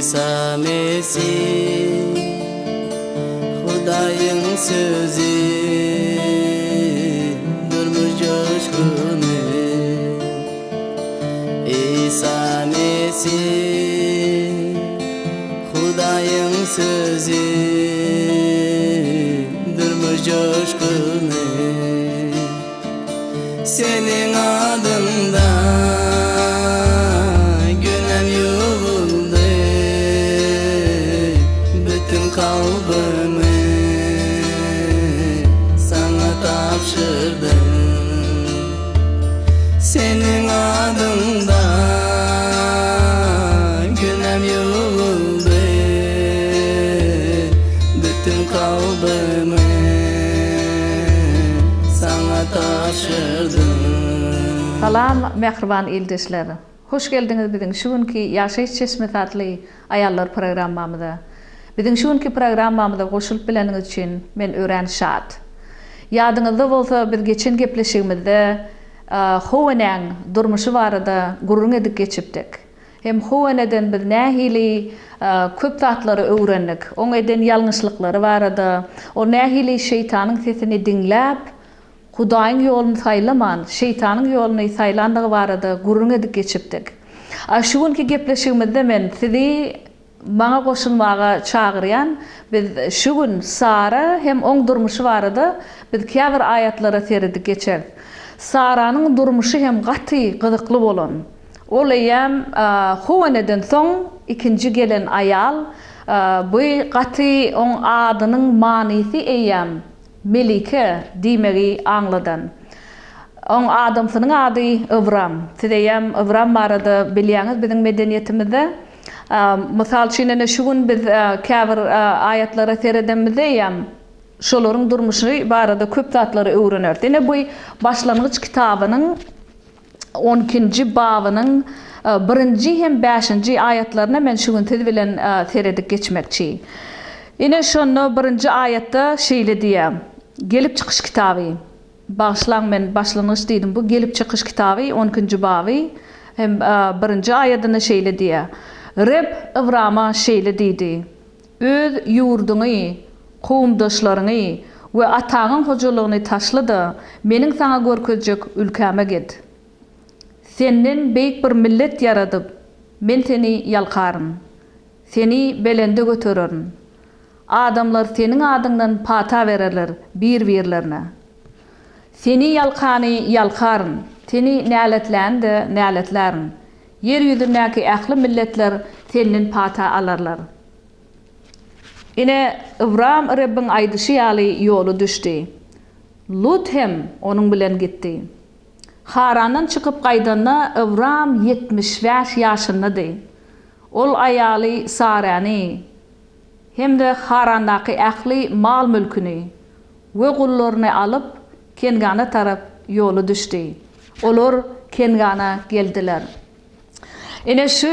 Isa Mesih Hudaýyň sözi Durmuş joşguny Isa Mesih Hudaýyň sözi Durmuş joşguny Seniň adyňda günäm ýuwuldy, Bütin kalbymy Saňa tabşyrdym. Seniň adyňda günäm ýuwuldy, Bütin kalbymy Saňa tabşyrdym. Salam mähriban ildeşler! Hoş geldiňiz biziň şu günki Ýaşaýyş çeşmesi atly aýallar programmamyza. Biziň şu günki programmamyza goşulyp bileniňiz üçin men örän şat. Ýadyňyzda bolsa biz geçen gepleşigimizde How enäň durmuşy barada gürrüň edip geçipdik. Hem How eneden biz nähili köp zatlary öwrendik. Oň eden ýalňyşlyklary barada, ol nähili şeýtanyň sesini diňläp, Hudaýyň ýoluny saýlaman, şeýtanyň ýoluny saýlandygy barada gürrüň edip geçipdik. A şu günki gepleşigimizde men sizi maňa goşulmaga çagyrýan. Biz şu gün Sara hem oň durmuşy barada biz käbir aýatlara seredip geçeris. Saranyň durmuşy hem gaty gyzykly bolan. Ol eýýäm How eneden soň ikinji gelen aýal. Bu gaty oň adynyň manysy eýýäm Melike diýmegi aňladan. Oň adamsynyň ady Ybram. Siz eýýäm Ybram barada bilýäňiz biziň medeniýetimizde. Mysal üçin ine şu gün biz käbir aýatlara seredenimizde eýýäm şolaryň durmuşy barada köp zatlary öwreneris. Ine bu Başlangyç kitabynyň on ikinji babynyň birinji hem bäşinji aýatlaryna men şu gün siz bilen seredip geçmekçi. Ine şonda birinji aýatda şeýle diýýär, Gelip çykyş kitaby, bagyşlaň men başlangyç diýdim, bu Gelip çykyş kitaby on ikinji baby hem birinji aýadynda şeýle diýýär, Reb Ybrama şeýle diýdi, Öz ýurduňy, kowumdaşlaryňy we ataňyň hojalygyny taşla-da, Meniň saňa görkezjek ülkäme git. Senden beýik bir millet ýaradyp, Men seni ýalkaryn. Seni belende götererin. Adamlar seniň adyňdan pata bererler bir-birlerine. Seni ýalkany ýalkaryn, seni näletläni-de näletlärin. Ýer ýüzündäki ähli milletler senden pata alarlar. Ine, Ybram Rebbiň aýdyşy ýaly ýola düşdi. Lut hem onuň bilen gitdi. Harandan çykyp gaýdanda Ybram 75 ýaşyndady. Ol aýaly Saräni hem-de Harandaky ähli mal-mülküni we gullaryny alyp, Kengana tarap ýola düşdi. Olar Kengana geldiler. Ine, şu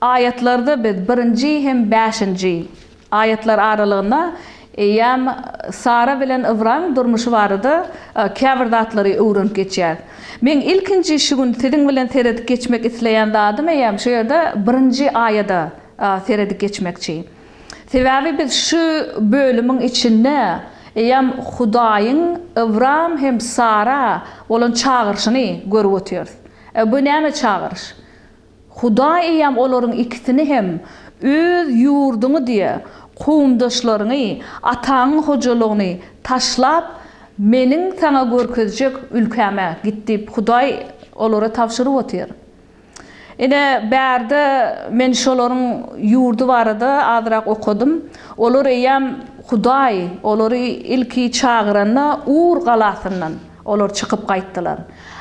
aýatlarda biz birinji hem bäşinji aýatlar aralygynda eýýäm Sara bilen Ybraýymyň durmuşy barada käbir zatlary öwrenip geçýäris. Meň ilkinji şu gün siziň bilen seredip geçmek isleýän zadym eýýäm şu ýerde birinji aýada seredip geçmekçi. Sebäbi biz şu bölümiň içinde eýýäm Hudaýyň Ybram hem Sara bolan çagyryşyny görüp otyrys. E, bu näme çagyryş? Hudaý eýýäm olaryň ikisini hem öz ýurduňy diýe, kowumdaşlaryňy, ataňyň hojalygyny taşlap, Meniň saňa görkezjek ülkäme git diýip, Hudaý olara tabşyryp otyr. Ine, bärde men şolaryň ýurdy barada azrak okadym. Olar eýýäm Hudaý olary ilki çagyranda Ur galasyndan olar çykyp gaýtdylar.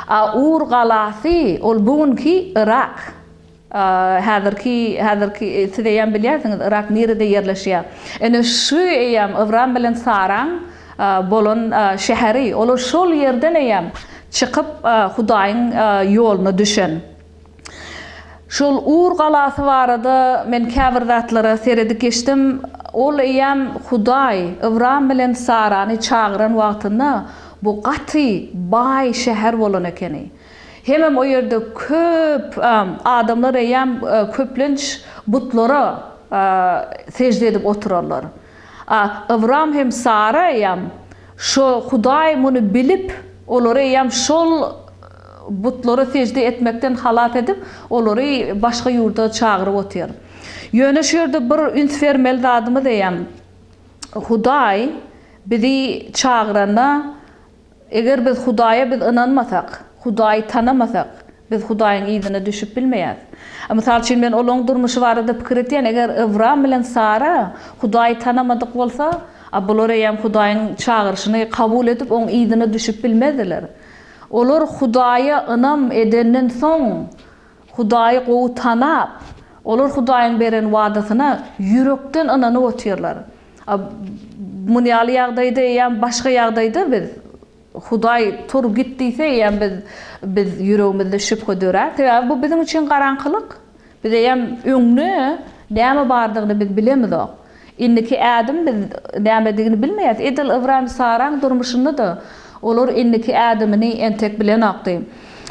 A Ur galasy ol bu günki Yrak. Häzirki, häzirki siz eýýäm bilýärsiňiz Yrak nirede ýerleşýär. Ine şu eýýäm Ybram bilen Saraň bolan şäheri. Olar şol ýerden eýýäm çykyp Hudaýyň ýoluna düşen. Şol Ur galasy barada men käbir zatlara seredip geçdim. Ol eýýäm Hudaý Ybram bilen Sarany çagyran wagtynda bu gaty baý şäher bolan ekeni. Hemem o ýerde köp adamlar eýýäm köplenç butlara sežde edip oturarlar. A Ybram hem Sara eýýäm şo Hudaý muny bilip, olary eýýäm şol butlara sežde etmekden halas edip, olary başga ýurda çagyryp otyr. Ýöne şu ýerde bir üns bermeli zadymyz eýýäm Hudaý bizi çagyranda Eger biz Hudaýa biz ynanmasak, Hudaýy tanamasak, biz Hudaýyň yzyna düşüp bilmeýäris. Mysal üçin, men olaň durmuşy barada pikir etýän, eger Ybram bilen Sara Hudaýy tanamadyk bolsa, a bular eýýäm Hudaýyň çagyryşyny kabul edip, oň yzyna düşüp bilmezdiler. Olar Hudaýa ynam edenden soň, Hudaýy gowy tanap, olar Hudaýyň beren wadasyna ýürekden ynanyp otyrlar. A muny ýaly ýagdaýda eýýäm başga ýagdaýda biz Hudaý tur git diýse eýýäm biz biz ýüregimizde şübhe dörär. Sebäbi bu biziň üçin garaňkylyk. Biz eýýäm öňde näme bardygyny biz bilemizok. Indiki ädim biz nämedigini bilmeýäris. Edil Ybraýym Saraň durmuşynda-da olar indiki ädimini entek bilenokdy.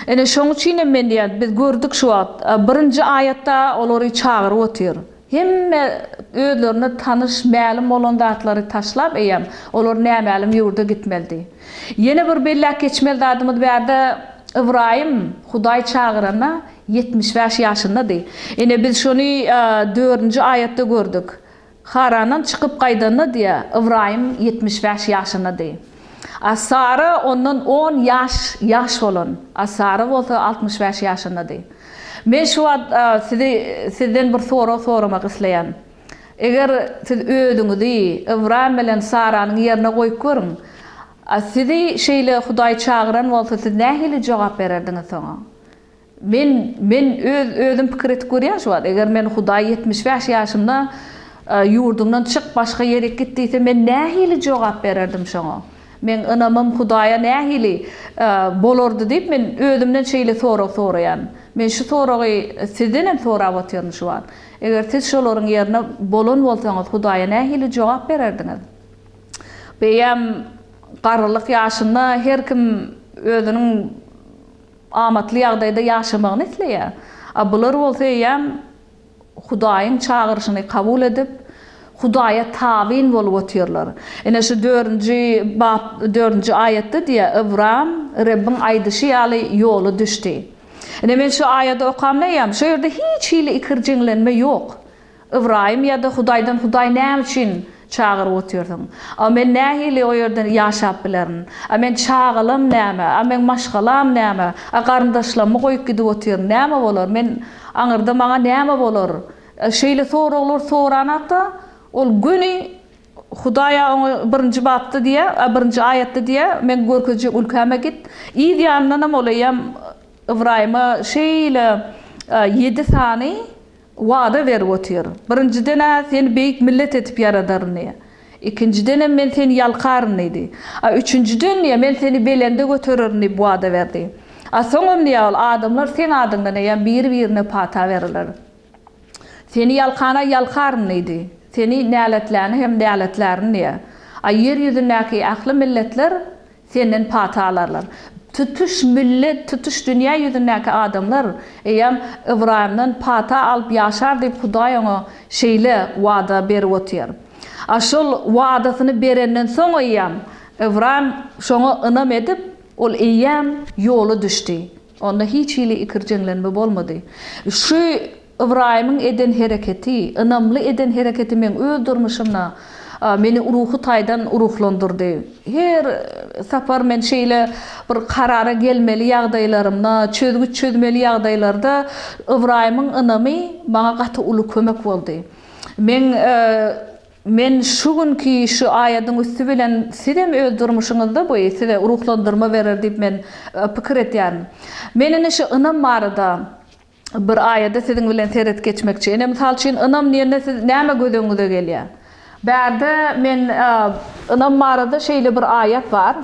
Ine şoň üçin hem men diýýän biz gördük şu wagt birinji aýatda olary çagyryp otyr. Hemme özlerine tanyş, mälim bolan zatlary taşlap eýýäm, olar nämälim ýurda gitmelidi. Ýene bir belläp geçmeli zadymyz bärde Ybraýym Hudaý çagyranda 75 ýaşyndady. Ine biz şony dördünji aýatda gördük. Harandan çykyp gaýdanda diýýär, Ybraýym 75 ýaşyndady. A Sara ondan on ýaş ýaş bolan, a Sara bolsa 65 ýaşyndady. Men şu wagt sizi sizden bir sorag soramak isleýän. Eger siz özüňizi Ybraýym bilen Saranyň ýerine goýup görüň. A sizi şeýle Hudaý çagyran bolsa siz nähili jogap bererdiňiz soňa? Men men öz özüm pikir edip görýän şu wagt. Eger men Hudaý 75 ýaşymda ýurduňdan çyk başga ýerik git diýse men nähili jogap bererdim şoňa? Meň ynamym Hudaýa nähili bolardy diýip, men özümden şeýle sorag soraýan. Men şu soragy sizden hem sorap otyryn şu wagt. Eger siz şolaryň ýerine bolan bolsaňyz, Hudaýa nähili jogap bererdiňiz? Beýem garrylyk ýaşynda her kim özüniň amatly ýagdaýda ýaşamagyny isleýär. A bular bolsa eýýäm Hudaýyň çagyryşyny kabul edip, Hudaýa tabyn bolup otyrlar. Ine şu dördünji bap, dördünji aýatda diýýär, Ybram Rebbiň aýdyşy ýaly ýola düşdi. Ine men şu aýady okamda eýýäm şu ýerde hiç hili ikirjiňlenme ýok. Ybraýym ýa-da Hudaýdan Hudaý näme üçin çagyryp otyrsyň? A men nähili o ýerde ýaşap bilerin? A men çagalam näme? A meň maşgalam näme? A garyndaşlammy goýup gidip otyryn? Näme bolar? Men aňyrda maňa näme bolar? Şeýle soraglar soranakda, ol göni Hudaýa oňa birinji bapda diýýär, a birinji aýatda diýýär, meň görkezjek ülkäme git. Yz ýanyndanam ol eýýäm Ybraýyma şeýle ýedi sany Wada berip otyr. Birinjiden-ä seni beýik millet edip ýaradaryn diýýär. Ikinjidenem men seni ýalkaryn diýdi. A üçünjiden diýýär, men seni belende götererin diýip wada berdi. A soňam diýýär ol, adamlar seň adyňdan eýýäm biri-birine pata bererler. Seni ýalkana ýalkaryn diýdi. Seni näletläni hem näletlärin diýýär. A ýer ýüzündäki ähli milletler Senden pata alarlar. Tutuş millet, tutuş dünýä ýüzündäki adamlar eýýäm Ybraýymdan pata alyp ýaşar diýip Hudaý oňa şeýle wada berip otyr. A şol wadasyny berenden soň eýýäm Ybraýym şoňa ynam edip, ol eýýäm ýola düşdi. Onda hiç hili ikirjeňlenme bolmady. Şu Ybraýymyň eden hereketi, ynamly eden hereketi meň öz durmuşymda meni ruhy taýdan ruhlandyrdy. Her sapar men şeýle bir karara gelmeli ýagdaýlarymda, çözgüt çözmeli ýagdaýlarda Ybraýymyň ynamy maňa gaty uly kömek boldy. Meň Men şu günki şu aýadyň üsti bilen sizem öz durmuşyňyzda bu size ruhlandyrma berer diýip men pikir etýärin. Men ine şu ynam barada bir aýada siziň bilen seret geçmekçi. Ine mysal üçin ynam diýende siz näme göz öňüňize gelýär? Bärde men ynam barada şeýle bir aýat bar.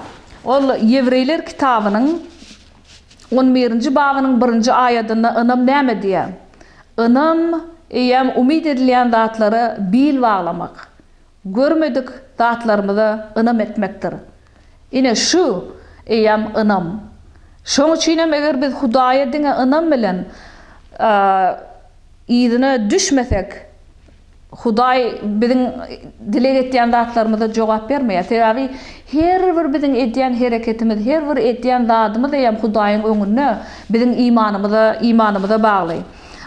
Ol Ýewreýler kitabynyň on birinji babynyň birinji aýadynda ynam näme diýýär? Ynam, eýýäm umyt edilýän zatlara bil baglamak, görmedik zatlarymyza ynam etmekdir. Ine şu eýýäm ynam. Şoň üçin hem eger biz Hudaýa diňe ynam bilen yzyna düşmesek, Hudaý biziň dileg etýän zatlarymyza jogap bermeýär. Sebäbi her bir biziň edýän hereketimiz, her bir edýän zadymyz eýýäm Hudaýyň öňünde biziň imanymyza, imanymyza bagly.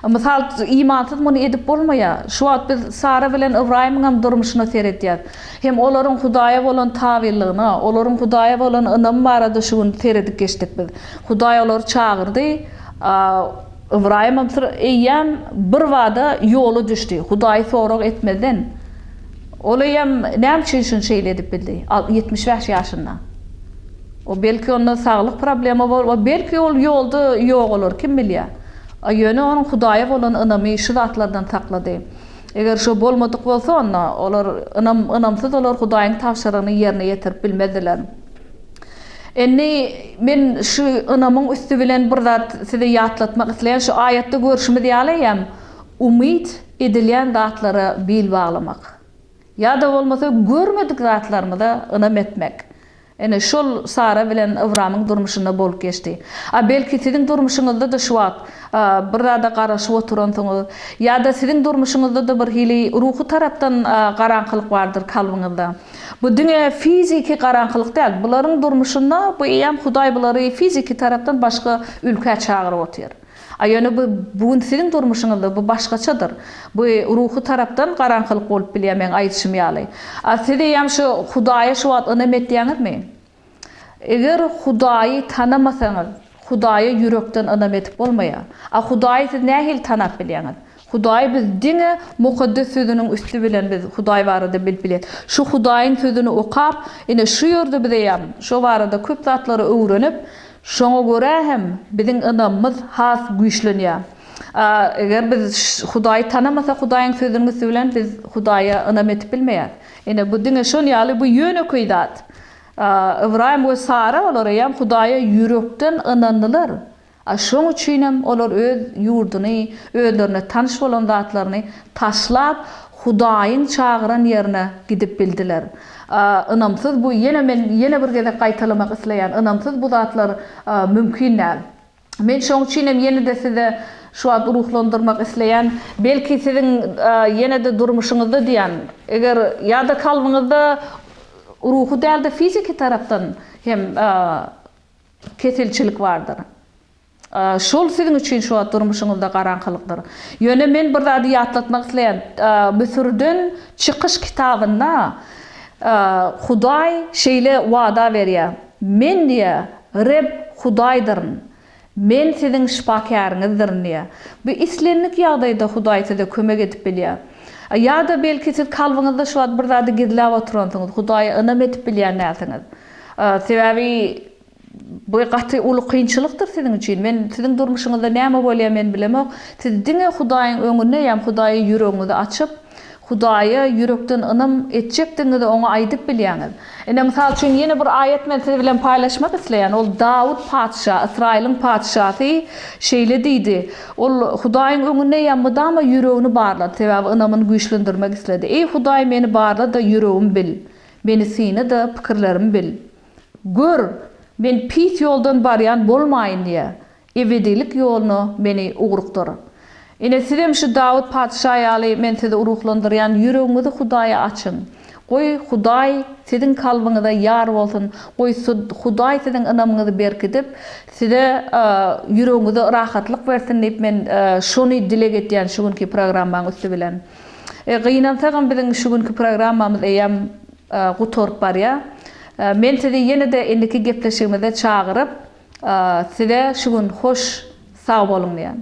Mysal, imansyz muny edip bolmaýar. Şu wagt biz Sara bilen Ybraýymyň hem durmuşyna seredýäs. Hem olaryň Hudaýa bolan tabynlygyna, olaryň Hudaýa bolan ynamy barada şu gün seredip geçdik biz. Hudaý olary çagyrdy, a Ybraýymam eýýäm birbada ýola düşdi, Hudaýy sorag etmezden. Ol eýýäm näme üçin şuny şeýle edip bildi? 75 ýaşynda. O belki onda saglyk problema bor, o belki ol ýolda ýogalar, kim bilýär. A ýöne onuň Hudaýa bolan ynamy şu zatlardan saklady. Eger şo bolmadyk bolsa onda olar ynam ynamsyz olar Hudaýyň tabşyrygyny ýerine ýetirip bilmezdiler. Indi men şu ynamyň üsti bilen bir zat size ýatlatmak isleýän, şu aýatda görşümiz ýaly eýýäm umyt edilýän zatlara bil baglamak. Ýa-da bolmasa görmedik zatlarymyza ynam etmek. Ine, şol Sara bilen Ybramyň durmuşynda bolup geçdi. A belki, siziň durmuşyňyzda-da şu wagt bir zada garaşyp oturansyňyz, ýa-da siziň durmuşyňyzda-da bir hili ruhy tarapdan garaňkylyk bardyr kalbyňyzda. Bu diňe fiziki garaňkylyk däl. Bularyň durmuşynda bu eýýäm Hudaý bulary fiziki tarapdan başga ülkä çagyryp otyr. A ýöne bu bu gün siziň durmuşyňyzda bu başgaçadyr. Bu ruhy tarapdan garaňkylyk bolup bilýär meň aýdyşym ýaly. A siz eýýäm şu Hudaýa şu wagt ynam etýäňizmi? Eger Hudaýy tanamasaňyz, Hudaýa ýürekden ynam edip bolmaýar. A Hudaýy siz nähili tanap bilýäňiz? Hudaýy biz diňe Mukaddes Sözüniň üsti bilen biz Hudaý barada bilip bilýäris. Şu Hudaýyň Sözüni okap, ine şu ýerde biz eýýäm şo barada köp zatlary öwrenip, Şoňa görä hem biziň ynamymyz has güýçlenýär. A eger biz Hudaýy tanamasak, Hudaýyň Sözüniň üsti bilen biz Hudaýa ynam edip bilmeýäris. Ine, bu diňe şon ýaly, bu ýönekeý zat. A Ybraýym we Sara olar eýýäm Hudaýa ýürekden ynandylar. A şoň üçinem olar öz ýurduny, özlerine tanyş bolan zatlaryny taşlap, Hudaýyň çagyran ýerine gidip bildiler. A ynamsyz bu, ýene men ýene bir gezek gaýtalamak isleýän, ynamsyz bu zatlar mümkin däl. Men şoň üçin hem ýene-de size şu wagt ruhlandyrmak isleýän, belki siziň ýene-de durmuşyňyzda diýýän, eger ýa-da kalbyňyzda ruhy däl-de fiziki tarapdan hem keselçilik bardyr. Şol siziň üçin şu wagt durmuşyňyzda garaňkylykdyr. Ýöne men bir zady ýatlatmak isleýän. Müsürden çykyş kitabynda Hudaý şeýle wada berýär, Men diýýär, Reb Hudaýdyryn. Men siziň şypakäriňizdirin diýýär. Bu islendik ýagdaýda Hudaý size kömek edip bilýär. Ýa-da belki siz kalbyňyzda şu wagt bir zady gizläp oturansyňyz, Hudaýa ynam edip bilýän dälsiňiz. Sebäbi Bu gaty uly kynçylykdyr siziň üçin. Men siziň durmuşyňyzda näme bolýar men bilemok. Siz diňe Hudaýyň öňünde ýa Hudaýa ýüregiňizi açyp, Hudaýa ýürekden ynam etjekdigiňizi oňa aýdyp bilýäňiz. Ine, mysal üçin, ýene bir aýat men siz bilen paýlaşmak isleýän. Ol Dawut patyşa, Ysraýylyň patyşasy şeýle diýdi. Ol Hudaýyň öňünde ýa mydama ýüregini barlady, sebäbi ynamyny güýçlendirmek isledi. Eý, Hudaý, meni barla-da, ýüregimi bil. Meni syna-da, pikirlerimi bil. Gör, men pis ýoldan barýan bolmaýyn diýýär. Ebedilik ýoluna meni ugrukdyr. Ine, sizem şu Dawut patyşa ýaly men sizi ruhlandyrýan, ýüregiňizi Hudaýa açyň. Goý, Hudaý siziň kalbyňyza ýar bolsun, goý, Hudaý siziň ynamyňyzy berkidip, size ýüregiňize rahatlyk bersin diýip, men şony dileg edýän şu günki programmaň üsti bilen. Gynansagam biziň şu günki programmamyz eýýäm gutaryp barýar. Men sizi ýene-de indiki gepleşigimize çagyryp, size şu gün hoş sag boluň diýýän.